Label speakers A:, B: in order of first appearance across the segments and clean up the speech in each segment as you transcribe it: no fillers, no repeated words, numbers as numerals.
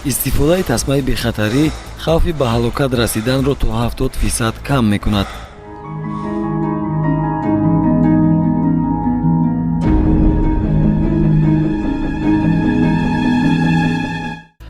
A: Истифодаи тасмаи бехатарӣ хавфи ба ҳалокат расиданро то 70% кам мекунад.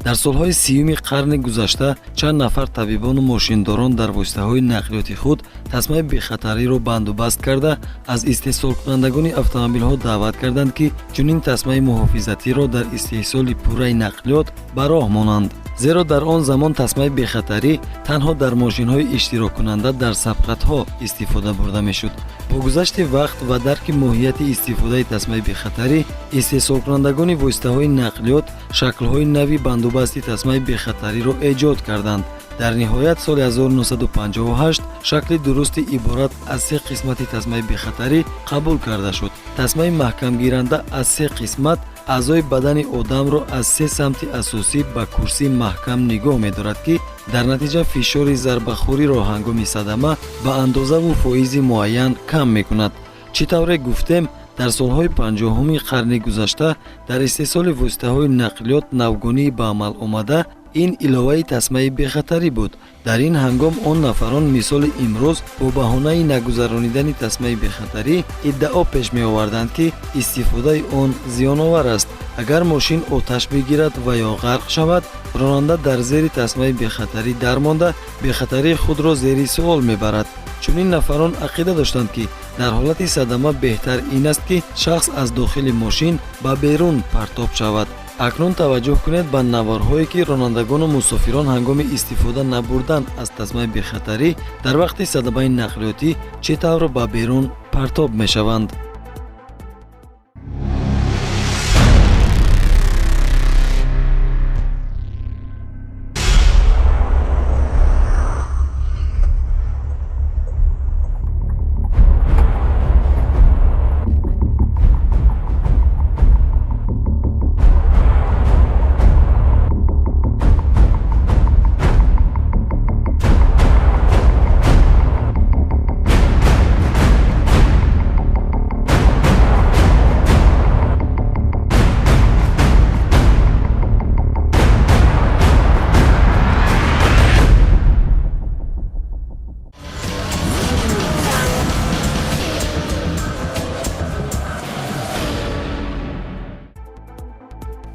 A: Дар солҳои 30-уми қарни гузашта чанд нафар табибону мошиндорон дар воситаҳои нақлиёти худ тасмаи бехатариро бандубаст карда, аз истеҳсолкунандагони автомобилҳо даъват карданд, ки чунин тасмаи муҳофизатиро дар истеҳсоли пурраи нақлиёт ба роҳ монанд, зеро дар он замон тасмаи бехатарӣ танҳо дар мошинҳои иштироккунанда дар сабқатҳо истифода бурда мешуд. Бо гузашти вақт ва дарки моҳияти истифодаи тасмаи бехатарӣ, истеҳсолкунандагони воситаҳои нақлиёт шаклҳои нави бандубасти тасмаи бехатариро эҷод карданд. Дар ниҳоят, соли 1958 шакли дурусти иборат аз се қисмати тасмаи бехатарӣ қабул карда шуд. Тасмаи маҳкамгиранда аз се қисмат аъзои бадани одамро аз се самти асосӣ ба курсӣ маҳкам нигоҳ медорад, ки дар натиҷа фишори зарбахӯриро ҳангоми садама ба андозаву фоизи муайян кам мекунад. Чӣ тавре гуфтем, дар солҳои 50-уми қарни гузашта дар истеҳсоли воситаҳои нақлиёт навгонии ба амал омада ин иловаи тасмаи бехатарӣ буд. Дар ин ҳангом он нафарон мисоли имрӯз бо баҳонаи нагузаронидани тасмаи бехатарӣ иддао пеш меоварданд, ки истифодаи он зиёновар аст. Агар мошин оташ бигирад ва ё ғарқ шавад, ронанда дар зери тасмаи бехатарӣ дармонда, бехатарии худро зери суол мебарад. Чунин нафарон ақида доштанд, ки дар ҳолати садама беҳтар ин аст, ки шахс аз дохили мошин ба берун партоб шавад. Акнун таваҷҷӯҳ кунед ба наворҳое, ки ронандагону мусофирон ҳангоми истифода набурдан аз тасмаи бехатарӣ дар вақти садамаи нақлиётӣ чӣ тавр ба берун партоб мешаванд.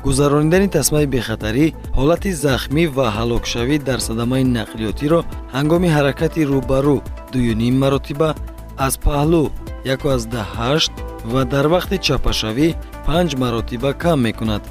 A: Гузаронидани тасмаи бехатарӣ ҳолати захмӣ ва ҳалокшавӣ дар садамаи нақлиётиро ҳангоми ҳаракати рӯбарӯ 2,5 маротиба, аз паҳлӯ 1,8 ва дар вақти чапашавӣ 5 маротиба кам мекунад.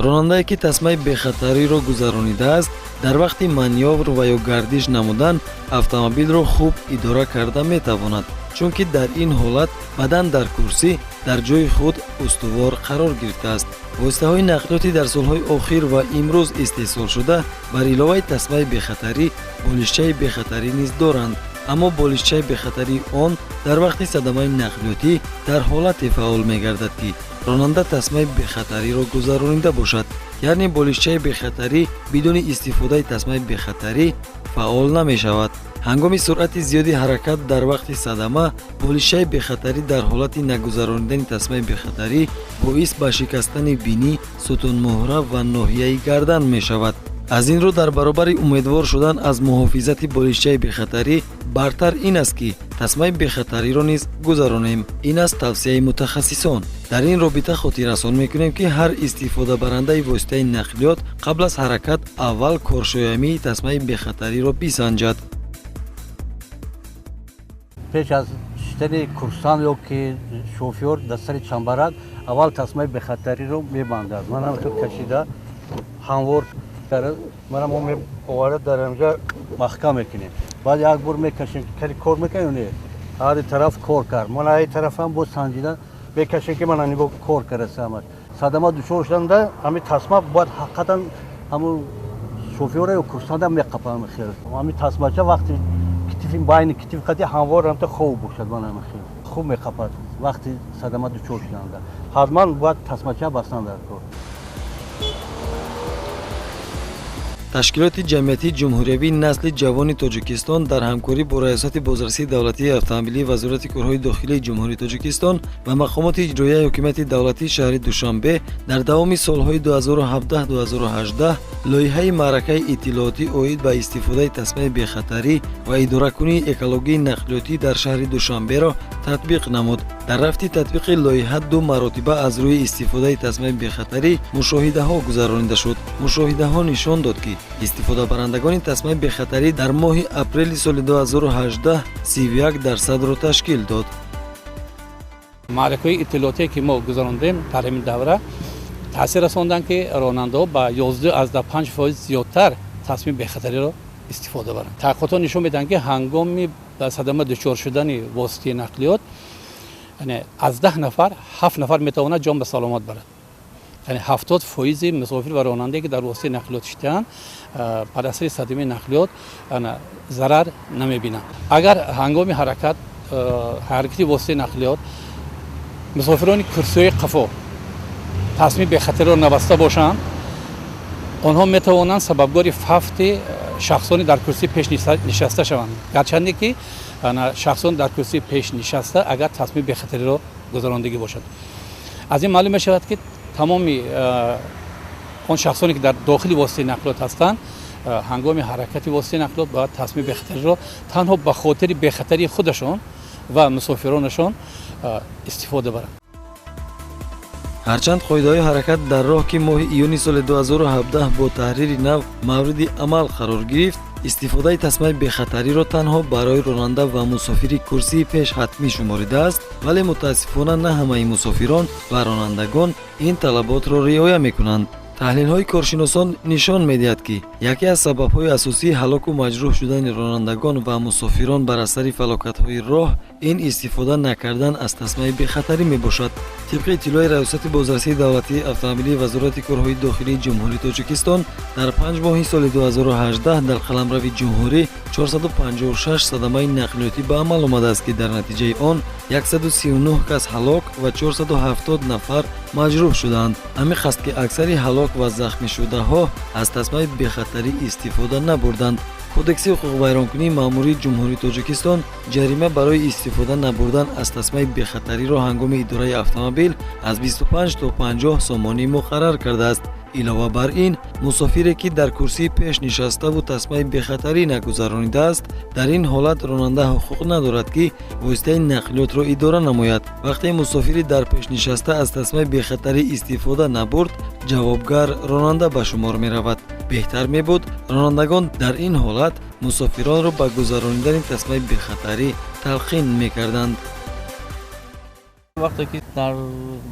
A: Ронандае, ки тасмаи бехатариро гузаронидааст, дар вақти манёвр ва ё гардиш намудан автомобилро хуб идора карда метавонад, чунки дар ин ҳолат бадан дар курсӣ дар ҷои худ устувор қарор гирифтааст. Воситаҳои нақлиёти дар солҳои охир ва имрӯз истеҳсолшуда бар иловаи тасмаи бехатарӣ болишчаи бехатарӣ низ доранд. Аммо болишчаи бехатарии он дар вақти садамаи нақлиётӣ дар ҳолате фаъол мегардад, ки ронанда тасмаи бехатариро гузаронида бошад, яъне болишчаи бехатарӣ бидуни истифодаи тасмаи бехатарӣ фаъол намешавад. Ҳангоми суръати зиёди ҳаракат дар вақти садама болишчаи бехатарӣ дар ҳолати нагузаронидани тасмаи бехатарӣ боис ба шикастани бинӣ, сутунмуҳра ва ноҳияи гардан мешавад. Аз ин рӯ, дар баробари умедвор шудан аз муҳофизати болишчаи бехатарӣ, бартар ин аст, ки тасмаи бехатариро низ гузаронем. Ин аст тавсияи мутахассисон. Дар ин робита хотиррасон мекунем, ки ҳар истифодабарандаи воситаи нақлиёт қабл аз ҳаракат аввал коршоямии тасмаи бехатариро бисанҷад.
B: Пеш аз шиштани курсант ё ки шофёр дар сари чамбарак аввал тасмаи бехатариро мебандад. Манам кашида ҳамвор, манам мо меоварда дар ҳамҷа маҳкам мекунем. Баъд як бор мекашем, ки кор мекунем, не, ҳар тараф кор кард. Ман ай тарафам боз санҷида мекашем, ки мана нигоҳ, кор карда ҳамаш. Садама дучор шуданда ҳамин тасма бояд ҳақиқатан ҳамун шофёра ё курсанта меқапам. Хел ҳамин тасмача вақти китифи байни китиф қати ҳамвор ҳамта хоб бошад, мана хел хуб меқапад. Вақти садама дучор шуданда ҳатман бояд тасмача бастан дар кор.
A: Ташкилоти ҷамъиятии ҷумҳуриявии насли ҷавони Тоҷикистон дар ҳамкорӣ бо Раёсати бозрасии давлатии автомобилии Вазорати корҳои дохилии Ҷумҳурии Тоҷикистон ва мақомоти иҷроияи ҳокимияти давлатии шаҳри Душанбе дар давоми солҳои 2017-2018 лоиҳаи маъракаи иттилоотӣ оид ба истифодаи тасмаи бехатарӣ ва идоракунии экологии нақлиётӣ дар шаҳри Душанберо татбиқ намуд. Дар рафти татбиқи лоиҳа ду маротиба аз рӯи истифодаи тасмаи бехатарӣ мушоҳидаҳо гузаронида шуд. Мушоҳидаҳо нишон дод, ки истифодабарандагони тасмаи бехатарӣ дар моҳи апрели соли 2018 31%-ро ташкил дод.
C: Маъракаҳои иттилоотие, ки мо гузарондем дар ҳамин давра, таъсир расонданд, ки ронандаҳо ба 11,5% зиёдтар тасмаи бехатариро истифода баранд. Таҳқиқотҳо нишон медиҳанд, ки ҳангоми ба садама дучор шудани воситаи нақлиёт аз 10 нафар 7 нафар метавонад ҷон ба саломат барад. Яъне 70% мусофир ва ронандае, ки дар воситаи нақлиёт шиштаанд, бар асари садамаи нақлиёт зарар намебинанд. Агар ҳангоми ҳаракати воситаи нақлиёт мусофирони курсиҳои қафо тасмаи бехатариро набаста бошанд, онҳо метавонанд сабабгори фавти шахсони дар курсии пеш нишаста шаванд, гарчанде ки шахсон дар курсии пеш нишаста агар тасмаи бехатариро гузарондагӣ бошад. Аз ин маълум мешавад, ки тамоми он шахсоне, ки дар дохили воситаи нақлиёт ҳастанд, ҳангоми ҳаракати воситаи нақлиёт бояд тасмаи бехатариро танҳо ба хотири бехатарии худашон ва мусофиронашон истифода баранд.
A: Ҳарчанд қоидаҳои ҳаракат дар роҳ, ки моҳи июни соли 2017 бо таҳрири нав мавриди амал қарор гирифт, истифодаи тасмаи бехатариро танҳо барои ронанда ва мусофири курсии пеш ҳатмӣ шуморидааст, вале мутаассифона на ҳамаи мусофирон ва ронандагон ин талаботро риоя мекунанд. Таҳлилҳои коршиносон нишон медиҳад, ки яке аз сабабҳои асосии ҳалоку маҷрӯҳ шудани ронандагон ва мусофирон бар асари фалокатҳои роҳ ин истифода накардан аз тасмаи бехатарӣ мебошад. Тибқи иттилои Раёсати бозрасии давлатии автомобилии Вазорати корҳои дохилии Ҷумҳурии Тоҷикистон, дар 5 моҳи соли 2018 дар қаламрави ҷумҳурӣ 456 садамаи нақлиётӣ ба амал омадааст, ки дар натиҷаи он 139 кас ҳалок ва 470 нафар маҷрӯҳ шуданд. Амиқ аст, ки аксари ҳалок ва захмишудаҳо аз тасмаи бехатарӣ истифода набурданд. Кодекси ҳуқуқвайронкунии маъмурии Ҷумҳурии Тоҷикистон ҷарима барои истифода набурдан аз тасмаи бехатариро ҳангоми идораи автомобил аз 25 то 50 сомонӣ муқаррар кардааст. Илова бар ин, мусофире, ки дар курсии пеш нишаставу тасмаи бехатарӣ нагузаронидааст, дар ин ҳолат ронанда ҳуқуқ надорад, ки воситаи нақлиётро идора намояд. Вақте мусофири дар пешнишаста аз тасмаи бехатарӣ истифода набурд, ҷавобгар ронанда ба шумор меравад. Беҳтар мебуд, ронандагон дар ин ҳолат мусофиронро ба гузаронидани тасмаи бехатарӣ талқин мекарданд.
D: Вақте ки дар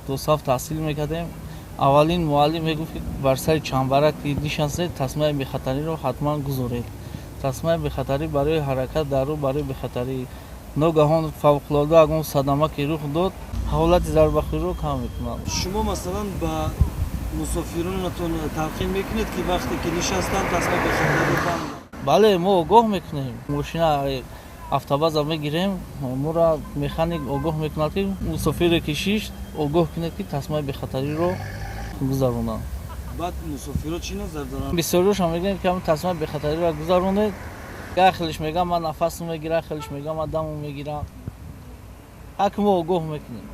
D: ДОСААФ таҳсил мекардем, аввалин муаллим мегуфт, ки бар сари чамбарак ки нишастед, тасмаи бехатариро ҳатман гузоред. Тасмаи бехатарӣ барои ҳаракат дар роҳ, барои бехатарӣ. Ногаҳон фавқулода ягон садама ки рух дод, ҳолати зарбахӯриро кам мекунад.
A: Шумо, масалан, ба мусофиронатон талқин мекунед, ки вақте ки нишастанд, тасмаи бехатариро банданд?
D: Бале, мо огоҳ мекунем. Мошина автобаза мегирем, моро механик огоҳ мекунад, ки мусофире ки шишт, огоҳ кунед, ки тасмаи бехатариро гузаронанд.
A: Баъд мусофиро чӣ назар доранд?
D: Бисёриошам мегӯянд, ки ҳамин тасмаи бехатариро гузаронед. Як хелиш мегӯям, ман нафасм мегирам, хелиш мегӯям, ман дамо мегирам. Ҳак мо огоҳ мекунем.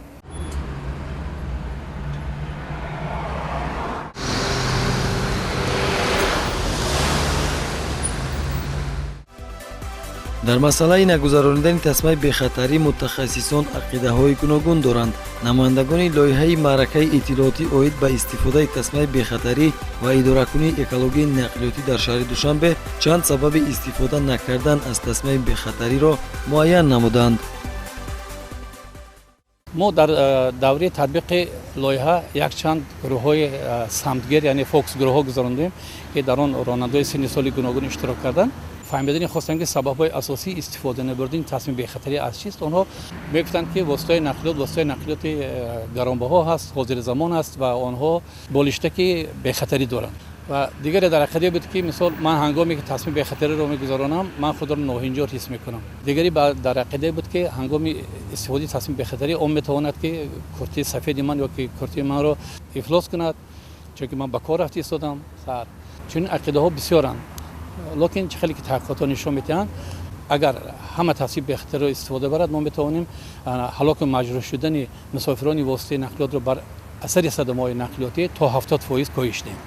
A: Дар масъалаи нагузаронидани тасмаи бехатарӣ мутахассисон ақидаҳои гуногун доранд. Намояндагони лоиҳаи маъракаи иттилоотӣ оид ба истифодаи тасмаи бехатарӣ ва идоракунии экологии нақлиётӣ дар шаҳри Душанбе чанд сабаби истифода накардан аз тасмаи бехатариро муайян намуданд.
C: Мо дар давраи татбиқи лоиҳа якчанд гурӯҳҳои самтгир, яъне фокус гурӯҳҳо гузарондем, ки дар он ронандаҳои синни соли гуногун иштирок карданд. Фаҳмидани хостем, ки сабабҳои асосии истифода набурдани тасмаи бехатарӣ аз чист. Онҳо мегуфтанд, ки воситаи нақлиёт воситаи нақлиёти гаронбаҳо ҳаст, ҳозири замон аст ва онҳо болиштаки бехатарӣ доранд. Ва дигаре дар ақида буд, ки мисол ман ҳангоме ки тасмаи бехатариро мегузаронам, ман худро ноҳинҷор ҳис мекунам. Дигаре дар ақида буд, ки ҳангоми истифодаи тасмаи бехатарӣ он метавонад, ки куртии сафеди ман ё ки куртии манро ифлос кунад, чунки ман ба кор рафта истодам саҳар. Чунин ақидаҳо бисёранд, лекин чӣ хеле ки таҳқиқотҳо нишон медиҳанд, агар ҳама тасмаи бехатариро истифода барад, мо метавонем ҳалоку маҷрӯҳ шудани мусофирони воситаи нақлиётро бар асари садамаҳои нақлиётӣ то 70% коҳиш диҳем.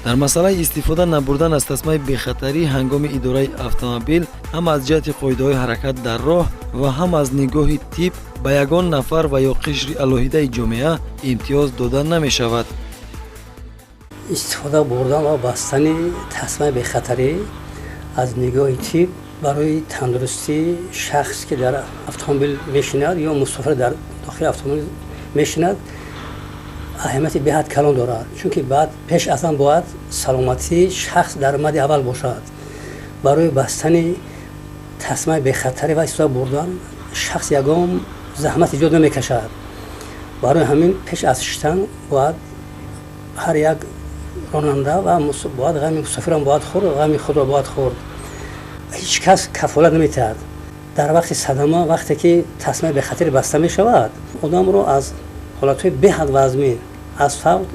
A: Дар масъалаи истифода набурдан аз тасмаи бехатарӣ ҳангоми идораи автомобил ҳам аз ҷиҳати қоидаҳои ҳаракат дар роҳ ва ҳам аз нигоҳи тиб ба ягон нафар ва ё қишри алоҳидаи ҷомеа имтиёз дода намешавад.
B: Истифода бурдан ва бастани тасмаи бехатарӣ аз нигоҳи тиб барои тандурустии шахс, ки дар автомобил мешинад ё мусофир дар дохили автомобил мешинад, аҳамияти беҳад калон дорад, чунки баъд пеш аз он бояд саломатии шахс дар мади аввал бошад. Барои бастани тасмаи бехатарӣ ва истифода бурдан шахс ягон заҳмат иҷод намекашад. Барои ҳамин пеш аз шиштан бояд ҳар як ронанда ва бояд ғами мусофирам бояд хӯрд, ғами худро бояд хӯрд. Ҳеҷ кас кафолат наметиҳад. Дар вақти садама, вақте ки тасмаи бехатарӣ баста мешавад, одамро аз ҳолатҳои беҳад вазмин, аз фавт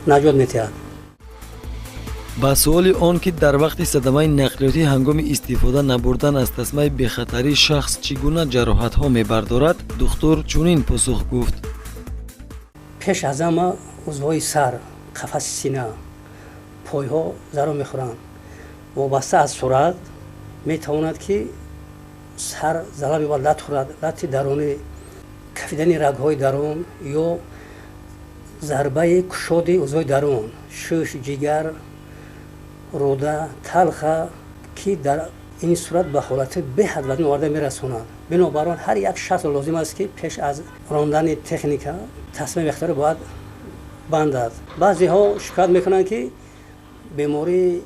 B: наҷот медиҳад.
A: Ба суоли он ки дар вақти садамаи нақлиётӣ ҳангоми истифода набурдан аз тасмаи бехатарӣ шахс чӣ гуна ҷароҳатҳо мебардорад, духтур чунин посух гуфт:
B: пеш аз ҳама узвҳои сар, қафаси сина, пойҳо зарар мехӯранд. Вобаста аз суръат метавонад, ки сар залал ёбад, лат хӯрад, лати дарунӣ, кафидани рагҳои дарун ё зарбаи кушоди узвҳои дарун, шуш, ҷигар, рӯда, талха, ки дар ин сурат ба ҳолати беҳад вазмин оварда мерасонад. Бинобар он ҳар як шахс лозим аст, ки пеш аз рондани техника тасмаи бехатарӣ бояд бандад. Баъзеҳо шикоят мекунанд, ки бемории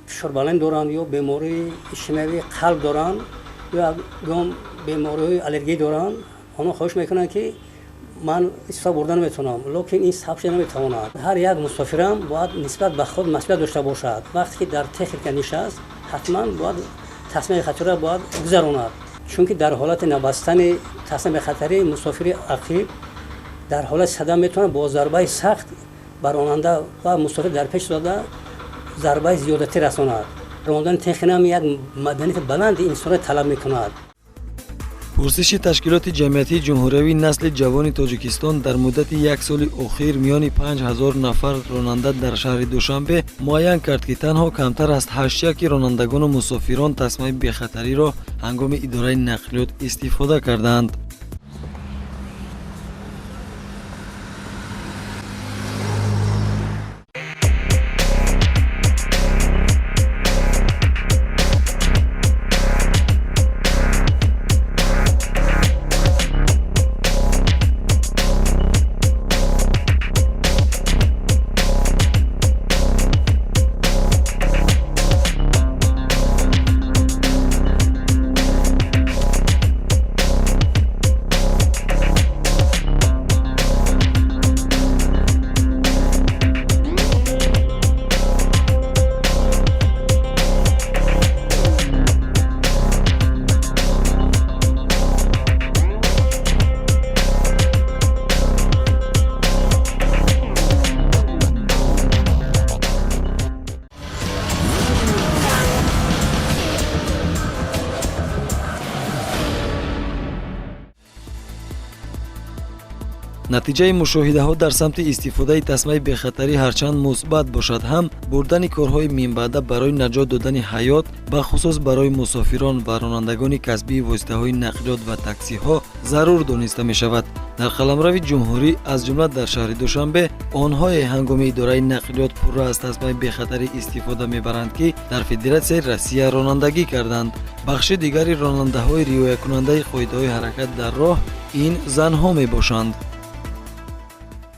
B: фишорбаланд доранд ё бемории ишемиявии қалб доранд ё ягон бемориҳои аллергия доранд. Онҳо хоҳиш мекунанд, ки ман истифода бурда наметавонам, лекин ин сабаб шуда наметавонад. Ҳар як мусофирам бояд нисбат ба худ масъулият дошта бошад. Вақте ки дар техника нишаст, ҳатман бояд тасмаи бехатариро бояд гузаронад, чунки дар ҳолати набастани тасмаи бехатарӣ мусофири ақиб дар ҳолати садама метавонад бо зарбаи сахт ба ронанда ва мусофир дар пеш дода зарбаи зиёдатӣ расонад. Рондани техника як маданияти баланди инсонро талаб мекунад.
A: Пурсиши ташкилоти ҷамъиятии ҷумҳуриявии насли ҷавони Тоҷикистон дар муддати як соли охир миёни 5000 нафар ронанда дар шаҳри Душанбе муайян кард, ки танҳо камтар аз 81 ронандагону мусофирон тасмаи бехатариро ҳангоми идораи нақлиёт истифода кардаанд. Натиҷаи мушоҳидаҳо дар самти истифодаи тасмаи бехатарӣ ҳарчанд мусбат бошад ҳам, бурдани корҳои минбаъда барои наҷот додани ҳаёт, бахусус барои мусофирон ва ронандагони касбии воситаҳои нақлиёт ва таксиҳо зарур дониста мешавад. Дар қаламрави ҷумҳурӣ, аз ҷумла дар шаҳри Душанбе, онҳое ҳангоми идораи нақлиёт пурра аз тасмаи бехатарӣ истифода мебаранд, ки дар Федератсияи Россия ронандагӣ карданд. Бахши дигари ронандаҳои риоякунандаи қоидаҳои ҳаракат дар роҳ ин занҳо мебошанд.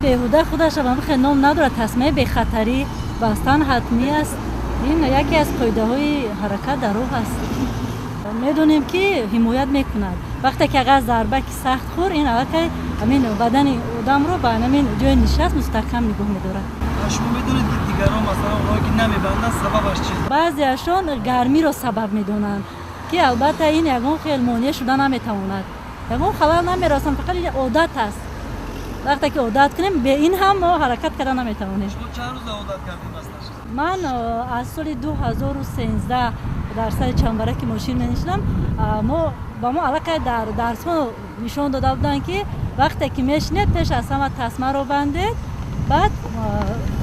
E: Беҳуда худаша ба хел ном надорад. Тасмаи бехатарӣ бастан ҳатмӣ аст. Ин яке аз қоидаҳои ҳаракат дар роҳ аст. Медонем, ки ҳимоят мекунад. Вақте ки агар зарба ки сахт хӯр, ин аллакай ҳамин бадани одамро ба ҳамин ҷои нишаст мустаҳкам нигоҳ медорад.
A: Шумо медонед, ки дигарон, масалан онҳое ки намебанданд, сабабаш чист?
E: Баъзеашон гармиро сабаб медонанд, ки албатта ин ягон хел монеа шуда наметавонад, ягон халал намерасонад, фақат ин одат аст. Вақте ки одат кунем, бе ин ҳам мо ҳаракат карда наметавонем.
A: Шумо чанд рӯз одат кардед басташ?
E: Ман аз соли 2013 дар сари чамбараки мошин менишинам. Мо ба мо аллакай дар дарсҳо нишон дода буданд, ки вақте ки мешинед, пеш аз ҳама тасмаро бандед, баъд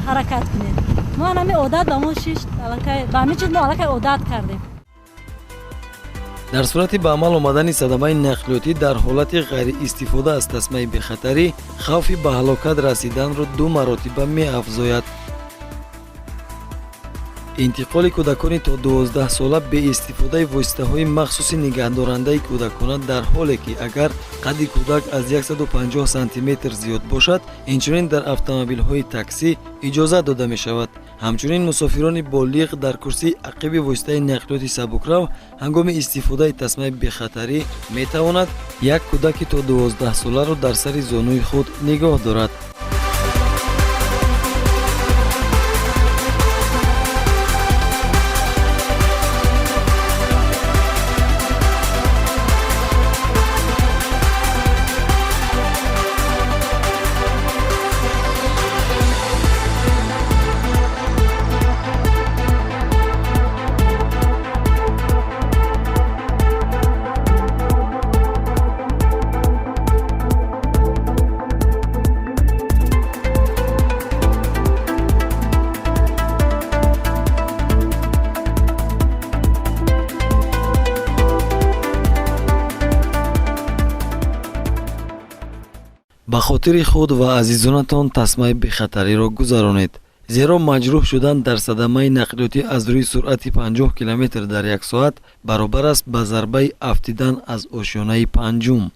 E: ҳаракат кунед. Мо ҳами одат ба мо шишт, аллакай ба ҳамин чиз мо аллакай одат кардем.
A: Дар сурати ба амал омадани садамаи нақлиётӣ дар ҳолати ғайриистифода аз тасмаи бехатарӣ, хавфи ба ҳалокат расиданро ду маротиба меафзояд. Интиқоли кӯдакони то 12 сола беистифодаи воситаҳои махсуси нигаҳдорандаи кӯдакона, дар ҳоле ки агар қадди кӯдак аз 150 сантиметр зиёд бошад, инчунин дар автомобилҳои таксӣ иҷозат дода мешавад. Ҳамчунин мусофирони болиғ дар курсии ақиби воситаи нақлиёти сабукрав ҳангоми истифодаи тасмаи бехатарӣ метавонад як кӯдаки то 12 соларо дар сари зонуи худ нигоҳ дорад. Ба хотири худ ва азизонатон тасмаи бехатариро гузаронед, зеро маҷрӯҳ шудан дар садамаи нақлиётӣ аз рӯи суръати 50 километр дар як соат баробар аст ба зарбаи афтидан аз ошёнаи панҷум.